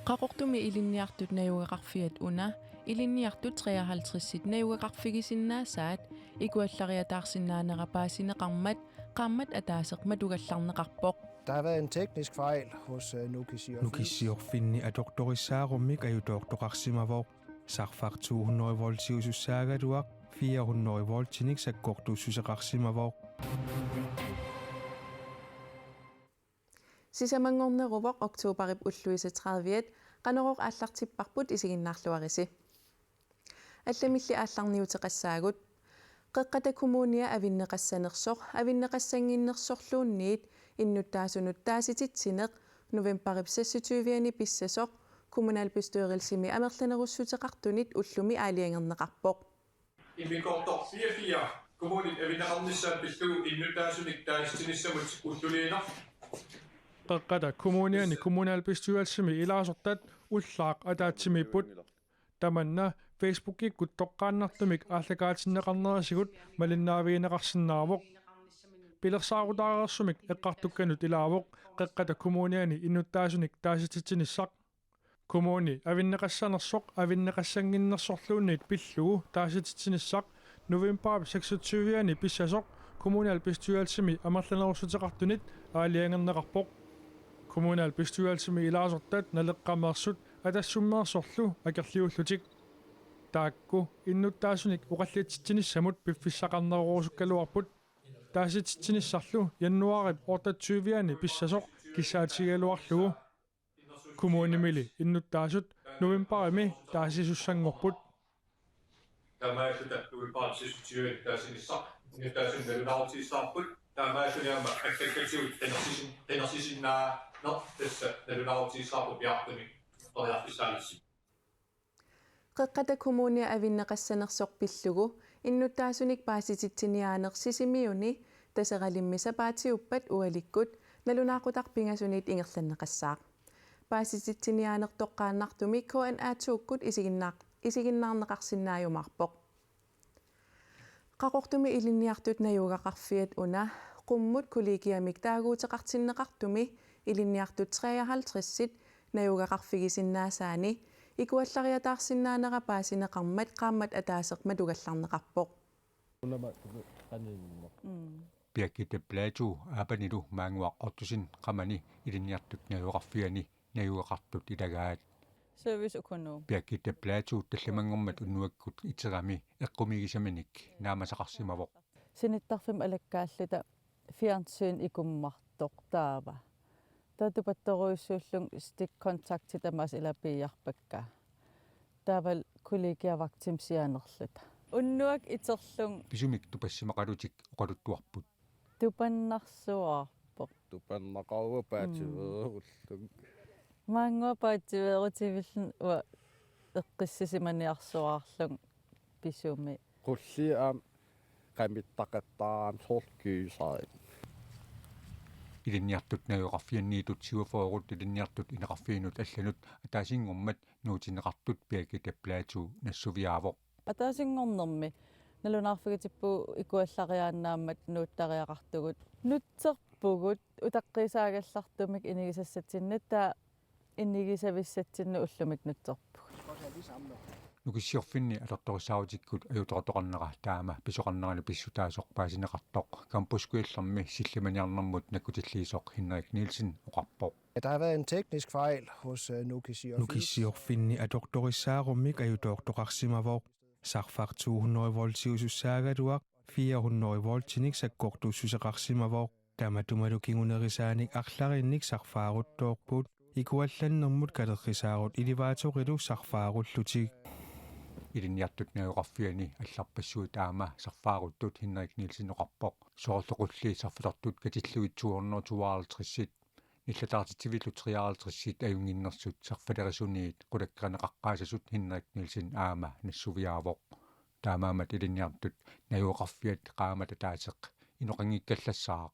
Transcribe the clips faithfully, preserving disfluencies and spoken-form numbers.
Qaqortumi ilinniartut najugaqarfiat una, ilinniartut treoghalvtredsit najugaqarfigisinnaasaat, ikuallariataarsinnaanera paasineqarmat, qaammat ataaseq matugallarneqarpoq. Der har været en teknisk fejl hos øh, Nukissiorfinni. Nukissiorfinni atortorissaarummik ajutoortoqarsimavoq. Sarfaq to hundrede voltiusussaagaluaq fire hundrede voltinik sakkortussuseqarsimavoq. Sisamanngorneruvoq oktobarip ulluisa trediviat, Qanorooq aallartipparput, isiginnaarluarisi. Allamilli aallarniuteqassaagut. Qeqqata Kommunia avinneqassanersoq, avinneqassannginnersorluunniit innuttaasunut taasititsineq novembarip seksogtyviani pissasoq kommunalbestyrelsimi amerlanerussuteqartunit ullumi aalajangerneqarpoq. Immikkoortoq fireogfyrre kommunit avinneqarnissaat pillugu innuttaasunik taasititsinissamut ulluliineq. Qeqqata Kommuniani kommunalbestyrelsimi ilaasortat ullaaq ataatsimiipput. Tamanna Facebookikkut toqqaannartumik aallakaatinneqarnerisigut malinnaavigineqarsinnaavoq. Pilersaarutaareersumik eqqartukkanut ilaavoq Qeqqata Kommuniani innuttaasunik taasititsinissaq. Kommuni avinneqassanersoq avinneqassannginnersorluunniit pillugu taasititsinissaq novembarip seksogtyviani pissasoq kommunalbestyrelsimi amerlanerussuteqartunit aalajangerneqarpoq. Kommunalbestyrelsimi ilaasortat Naleqqameersut Atassummeersorlu akerliullutik. Taakku innuttaasunik oqallitsitsinissamut piffissaqarnerorusukkaluarput. Taasititsinissarlu januaarip otteogtyviani pissasoq kissaatigigaluarlugu. Kommunimili innuttaasut novembarimi taasisussanngorput. Taamaalluta novembarip seksogtyve taasinissaq innuttaasunut nalunaarutigissavarput. Taamaalluta aamma akkakkatigut qinersisin-, qinersisinnaaneq tassa nalunaarutigissavarput piaartumik periarfissaallusi. Qeqqata Kommunia avinneqassanersoq pillugu innuttaasunik paasititsiniaaneq Sisimiuni Taseralimmi sapaatiuppat ualikkut nalunaaqutaq pingasunit ingerlanneqassaaq. Paasititsiniaaneq toqqaannartumik K N A to-kkut isiginnaar-, isiginnaarneqarsinnaajumaarpoq. Qaqortumi ilinniartut najugaqarfiat una qummut kollegiamik taaguuteqartinneqartumi ilinniartut treoghalvtredsit najugaqarfigisinnaasaanni ikuallariataarsinnaanera paasineqarmat qaammat ataaseq matugallarneqarpoq. Birgitte Platou Aapanilu Maannguaq Ottosen Qamani ilinniartut najugaqarfianni najugaqartut ilagaat. Serviceøkonom. Birgitte Platou tallimanngormat unnuakkut iterami eqqumiigisaminik naammassaqarsimavoq. Sinittarfimmi alakkaalluta fjernsyn ikummartoq taava. Taava tupattorujussuullunga stikkontaktit tamaasa ilaa piiarpakka. Taavalu kollegiavagtimi sianerluta. Unnuaq iterlunga. Pisumik tupassimaqalutik oqaluttuarput. Tupannarsuaarpoq. Tupannaqaruvoq paatsiveerullunga. Mm. Maannguaq paatsiveerutivillunga uanga eqqissisimaniarsuaarlunga pisumi. Qulliit aamma qamittaqattaarami soorlu kysarit. Ilinniartut najugaqarfianniittut syvogfyrre ilinniartut ineqarfiinut allanut ataasinngormat nuutinneqartut Birgitte Platou nassuiaavoq. Ataasinngornermi nalunaarfigisarput ikuallariaannaammat nuuttariaqartugut. Nutserpugut utaqqiisaagallartumik inigisassatsinnut, taava inigisavissatsinnut ullumi nutserpugut. Nukissiorfinni atortorissaarutikkut ajutoortoqarnera taama pisoqarnerani pissutaasoq paasineqartoq Campus Kujallermi sillimaniarnermut nakkutilliisoq Henrik Nielsen oqarpoq. Ja, der har været en teknisk fejl hos øh, Nukissiorfinni. Nukissiorfinni atortorissaarummik ajutoortoqarsimavoq. Sarfaq to hundrede voltiusussaagaluaq fire hundrede voltinik sakkortussuseqarsimavoq. Tamatumalu kingunerisaanik arlalinnik sarfaaruttoorput, ikuallannermut kalerrisaarut elevatorilu sarfaarullutik. Ilinniartut najugaqarfianni allarpassuit aamma sarfaaruttut Henrik Nielsen oqarpoq. Soorlu qulliit sarfalertut katillugit to hundrede tooghalvtredsit, nillataartitsivillu treoghalvtredsit ajunnginnersut sarfalerisuniit qulakkeerneqaqqaasasut Henrik Nielsen aamma nassuiaavoq. Taamaammat ilinniartut najugaqarfiat qaammat ataaseq inoqanngikkallassaaq.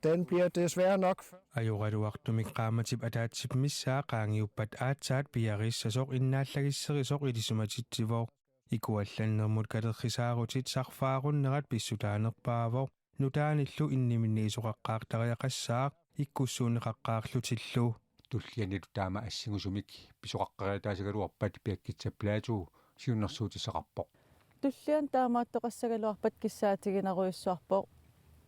Den bliver desværre nok. Ajoraluartumik qaammatip ataatsip missaa qaangiuppat aatsaat piareersasoq innaallagisserisoq ilisimatitsivoq. Ikuallannermut kalerrisaarutit sarfaarunnerat pissutaanerpaavoq. Nutaanillu inniminniisoqaqqaartariaqassaaq ikkussuunneqaqqaarlutillu. Tullianilu taama assingusumik pisoqaqqeriataasagaluarpat Piakkitsa Platou siunnersuutissaqarpoq. Tulliani taamaattoqassagaluarpat kissaatiginarujussuarpoq.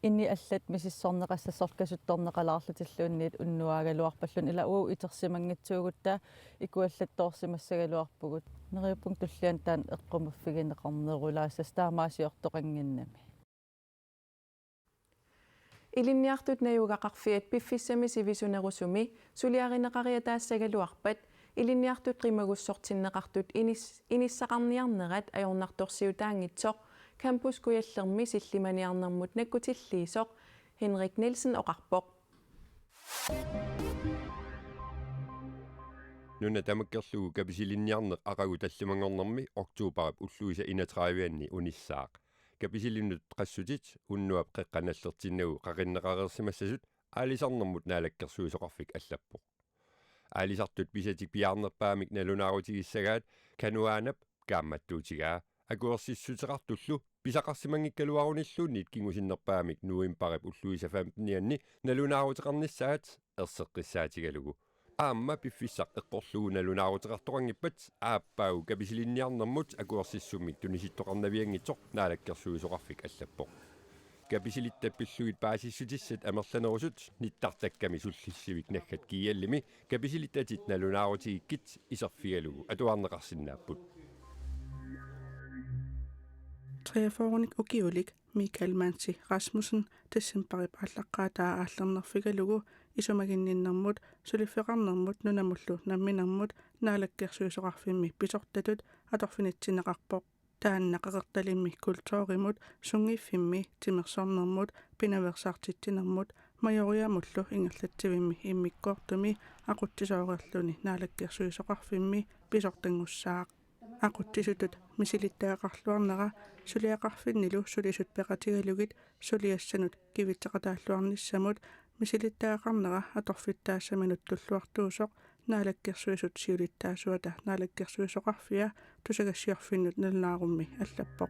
Ini allat misissorneqassassorlu kasuttorneqalaarlutilluunniit unnuaagaluarpalluunniit, ila uagut itersimanngitsuugutta ikuallattoorsimassagaluarpugut. Neriuppunga tulliani taanna eqqumaffigineqarnerulaassasoq taamaasiortoqannginnami. Ilinniartut najugaqarfiat piffissami sivisunerusumi suliarineqariataassagaluarpat ilinniartut qimagussortinneqartut inis-, inissaqarniarnerat ajornartorsiutaanngitsoq Campus Kujallermi sillimaniarnermut nakkutilliisoq Henrik Nielsen oqarpoq. Nuna tamakkerlugu Kapisilinniarneq aqagu tallimanngornermi oktobarip ulluisa enogtredive-anni unissaaq. Kapisilinut qassutit unnuap qeqqa nallertinnagu qaqinneqareersimassasut aalisarnermut naalakkersuisoqarfik allappoq. Aalisartut pisatik piaarnerpaamik nalunaarutigissagaat Kanuanap kaammattuutigaa. Akuersissuteqartullu pisaqarsimanngikkaluarunilluunniit kingusinnerpaamik novembarip ulluisa femten-ianni nalunaaruteqarnissaat erseqqissaatigalugu. Aamma piffissaq eqqorlugu nalunaaruteqartoqanngippat aappaagu Kapisilinniarnermut akuersissummik tunisittoqarnavianngitsoq naalakkersuisoqarfik allappoq. Kapisilitta pillugit paasissutissat amerlanerusut nittartakkami sullissivik naggat G L-imi kapisilittatit nalunaarutigikkit iserfigalugu atuarneqarsinnaapput. Treogfyrrenik ukiulik Michael Mansi Rasmussen decembarip aallaqqaataa aallernerfigalugu isumaginninnermut suliffeqarnermut nunamullu namminermut naalakkersuisoqarfimmi pisortatut atorfinitsinneqarpoq. Taanna Qeqertalimmi kulturimut, sunngiffimmi, timersornermut, pinaveersaartitsinermut, Majoriamullu ingerlatsivimmi immikkoortumi aqutsisooreerluni naalakkersuisoqarfimmi pisortanngussaaq. Aqutsisutut misilittagaqarluarnera suliaqarfinnilu sulisut peqatigalugit suliassanut kivitseqataalluarnissamut misilittagaqarnera atorfittaassaminut tulluartuusoq Naalakkersuisut siulittaasuata Naalakkersuisoqarfia tusagassiorfinnut nalunaarummi allappoq.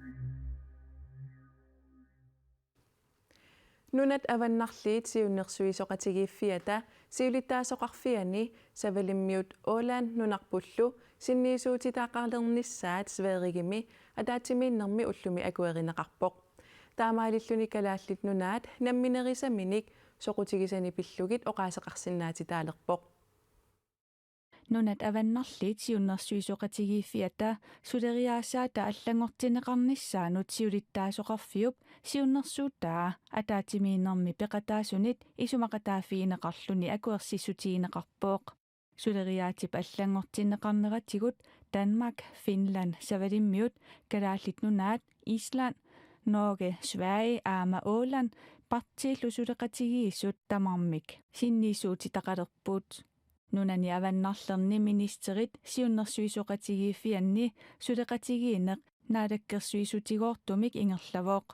Nunat Avannarliit Siunnersuisoqatigiiffiata siulittaasoqarfiani Savalimmiut Åland nunarpullu sinniisuutitaqalernissaat Sverigemi ataatsimiinnermi ullumi akuerineqarpoq. Taamaalilluni Kalaallit Nunaat namminerisaminik soqutigisani pillugit oqaaseqarsinnaatitaalerpoq. Nunat Avannarliit Siunnersuisoqatigiiffiata suleriaasaata allanngortinneqarnissaanut siulittaasoqarfiup siunnersuutaa ataatsimiinnermi peqataasunit isumaqataaffigineqarluni akuersissutigineqarpoq. Suleriaatip allanngortinneqarneratigut Danmark, Finland, Savalimmiut, Kalaallit Nunaat, Island, Norge, Sverige aamma Åland partiillu suleqatigiissut tamarmik sinniisuutitaqalerput. Nunani avannarlerni ministerit siunnersuisoqatigiiffianni suleqatigiinneq naalakkersuisutigoortumik ingerlavoq.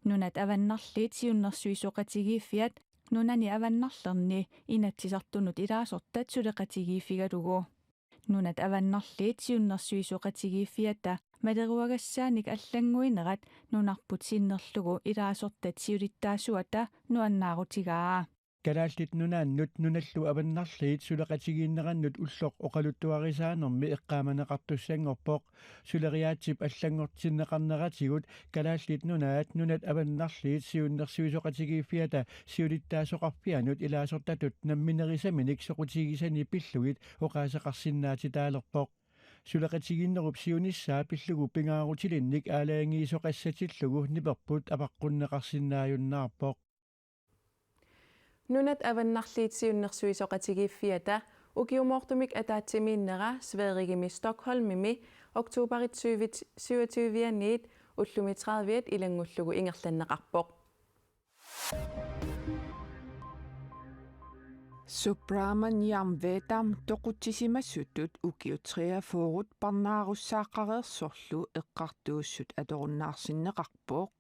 Nunat Avannarliit Siunnersuisoqatigiiffiat nunani avannarlerni Inatsisartunut ilaasortat suleqatigiiffigalugu. Nunat Avannarliit Siunnersuisoqatigiiffiata maleruagassaanik allannguinerat nunarput sinnerlugu ilaasortat siulittaasuata nuannaarutigaa. Kalaallit Nunaannut nunallu avannarliit suleqatigiinnerannut ulloq oqaluttuarisaanermi eqqaamaneqartussanngorpoq. Suleriaatsip allanngortinneqarneratigut Kalaallit Nunaat Nunat Avannarliit Siunnersuisoqatigiiffiata siulittaasoqarfianut ilaasortatut namminerisaminik soqutigisani pillugit oqaaseqarsinnaatitaalerpoq. Suleqatigiinnerup siunissaa pillugu pingaarutilinnik aalajangiisoqassatillugu niperput avaqqunneqarsinnaajunnaarpoq. Nunat Avannarliit Siunnersuisoqatigiiffiata ukiumoortumik ataatsimiinnera Sverigemi Stockholmimi oktobarip syvogtyve-aniit ullumi tredive-at ilanngullugu ingerlanneqarpoq. Subramaniam Vedam toqutsisimasutut ukiut treogfyrre parnaarussaaqqareersorlu eqqartuussut atorunnaarsinneqarpoq.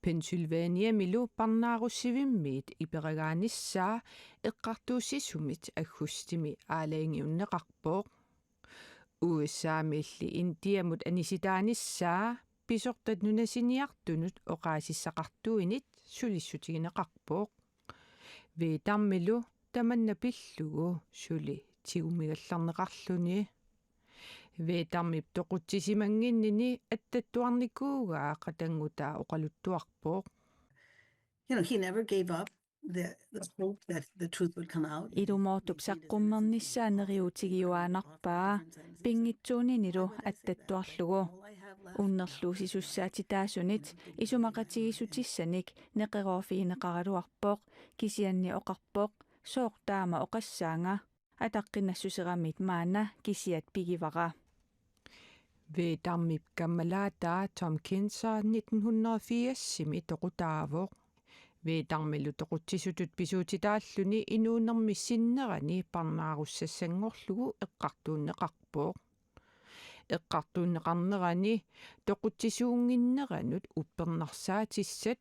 Pennsylvaniamilu parnaarussivimmiit iperagaanissaa eqqartuussisumit aggustimi aalajangiunneqarpoq. U S A-miilli Indiamut anisitaanissaa pisortat nunasiniartunut oqaasissaqartuinit sulissutigineqarpoq. Vedamilu tamanna pillugu suli tigumigallarneqarluni. Vetermip toqutsisimannginnini attattuarnikuugaa qatanngutaa oqaluttuarpoq. You know, he never gave up the, the hope that the truth would come out. Ilumoortup saqqummernissaa neriuutigiuaannarpaa, pinngitsuuninilu attattuarlugu. Unnerluussisussaatitaasunit isumaqatigiissutissanik neqeroorfigineqaraluarpoq, kisianni oqarpoq sooq taama oqassaanga. Ataqqinassuseramit maanna kisiat pigivara. Vetermip kammalaataa Tom Kinzer nitten hundrede og firsimi toqutaavoq. Vetermilu toqutsisutut pisuutitaalluni inuunermi sinnerani parnaarussassanngorlugu eqqartuunneqarpoq. Eqqartuunneqarnerani toqutsisuunnginneranut uppernarsaatissat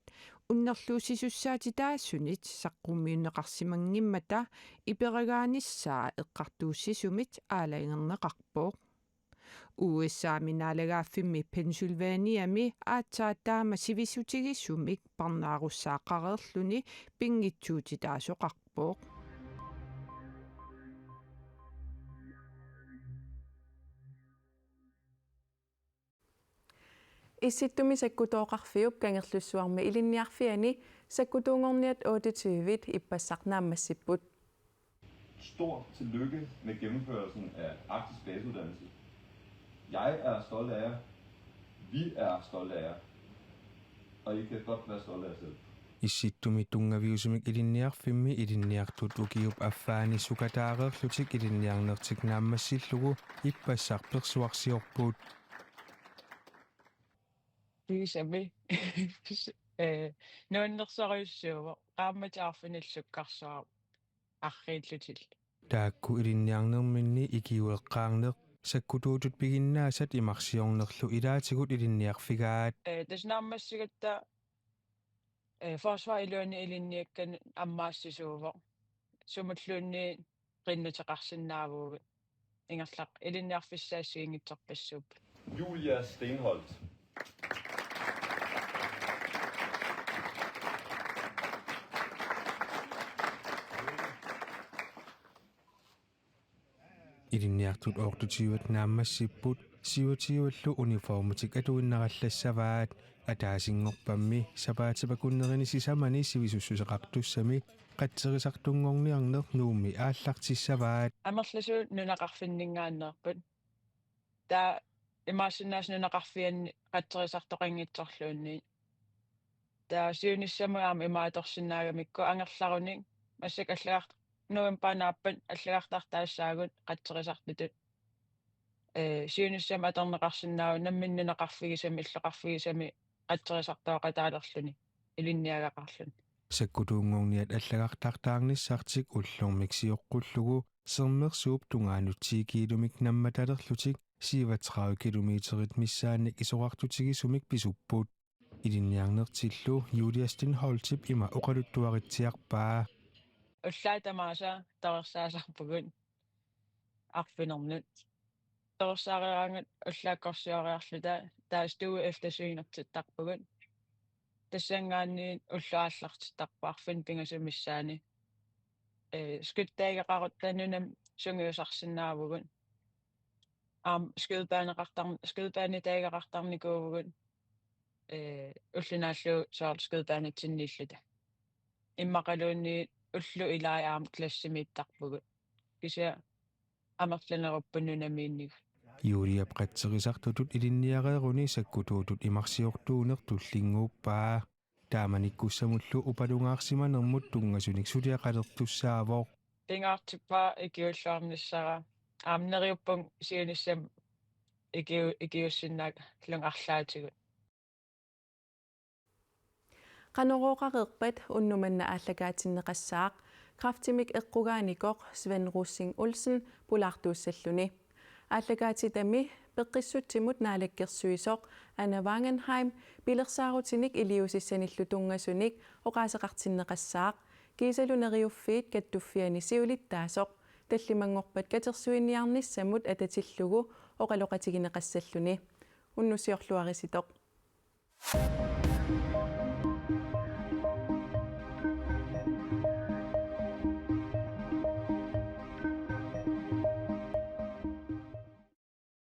unnerluussisussaatitaasunit saqqummiunneqarsimanngimmata iperagaanissaa eqqartuussisumit aalajangerneqarpoq. U S A-mi naalagaaffimmi Pennsylvaniami aatsaat taama sivisutigisumik parnaarussaaqareerluni pinngitsuutitaasoqarpoq. Issittumi sakkutooqarfiup Kangerlussuarmi Ilinniarfiani sakkutuunngorniat otteogtyve ippassaq naammassipput. Stort tillykke med gennemførelsen af Arktisk Baseuddannelse. Jeg er stolt af jer. Vi er stolte af jer. Og I kan godt være stolte af jer selv. Issittumi tunngaviusumik ilinniarfimmi ilinniartut ukiup affaani sukataareerlutik ilinniarnertik naammassillugu ippassaq persuarsiorput. Kiisami. Eh, nuannersorujussuuvoq. Qaammatit arfinillit sukkarsuaq arriillutillu. Taakku ilinniarnerminni ikiueqqaarneq sakkutuutut piginnaasat imarsiornerlu ilaatigut ilinniarfigaat. Eh, tassa naammassigatta, eh, forsvarip iluani ilinniakkanut ammaassisuuvoq. Sumulluunniit qinnuteqarsinnaavugut. Ingerlaq ilinniarfissaassuinngitsorpassuupput. Julia Steenholdt. Ilinniartut otteogtyve naammassipput, syvogtyve-llu uniformitik atuinnarallassavaat. Ataasinngorpammi sapaatip akunnerini sisamani sivisussuseqartussami qatserisartunngorniarneq Nuummi aallartissavaat. Amerlasuut nunaqarfinninngaanneerput. Taava imaassinnaavoq nunaqarfianni qatserisartoqanngitsorluunniit. Taava siunissamut aamma imaatorsinnaagamikku angerlarunik massakkut allagart-, novembarip naappani allagartartaassaagut qatserisartutut. Eh, siunissami atorneqarsinnaavoq nammineq nunaqarfigisami illoqarfigisami qatserisartooqataalerluni ilinniagaqarluni. Sakkutuunngorniat allagartartaarnissartik ullormik sioqqullugu Sermersuup tungaanut ti kiilumik nammatalerlutik syvogtredive kilometerit missaannik isorartutigisumik pisupput. Ilinniarnertillu Julia Steenholdtip ima oqaluttuaritsiarpaa. Ullaaq tamaasa torersaasarpugut arfinernut. Torersaareeraangat ullaakkorsioriarluta taava stue eftersynertittarpugut. Tassanngaanniit ulloq aallartittarpoq arfineq-pingasut missaanni. Eh, skytteqarutta nunami sungiusarsinnaavugut. Aamma skydebaneqartar-, skydebanetagaqartarnikuuvugut, eh, ulloq naallugu soorlu skydebanetsinniilluta. Immaqaluunniit ullut ilaat aamma klassimiittarpugut. Kisianni amerlanerupput nunamiinnigut. Juliap qatserisartutut ilinniareeruni sakkutuutut imarsiortuuneq tullinnguuppaa. Taamanikkussamullu upalungaarsimanermut tunngasunik suliaqalertussaavoq. Pingaartippara ikiuilluarnissara. Aamma neriuppunga siunissami ikiu-, ikiuussinnaallunga arlaatigut. Qanorooqareerpat unnuk manna aallakaatinneqassaaq, kræftimik eqqugaanikoq Svend Rosing Olsen pulaartuussalluni. Aallakaatitami peqqissutsimut naalakkersuisoq Anna Wangenheim pilersaarutinik iliuusissanillu tunngasunik oqaaseqartinneqassaaq, kiisalu Neriuffiit Kattuffiani siulittaasoq tallimanngorpat katersuiniarnissamut atatillugu oqaloqatigineqassalluni. Unnussiorluarisitoq.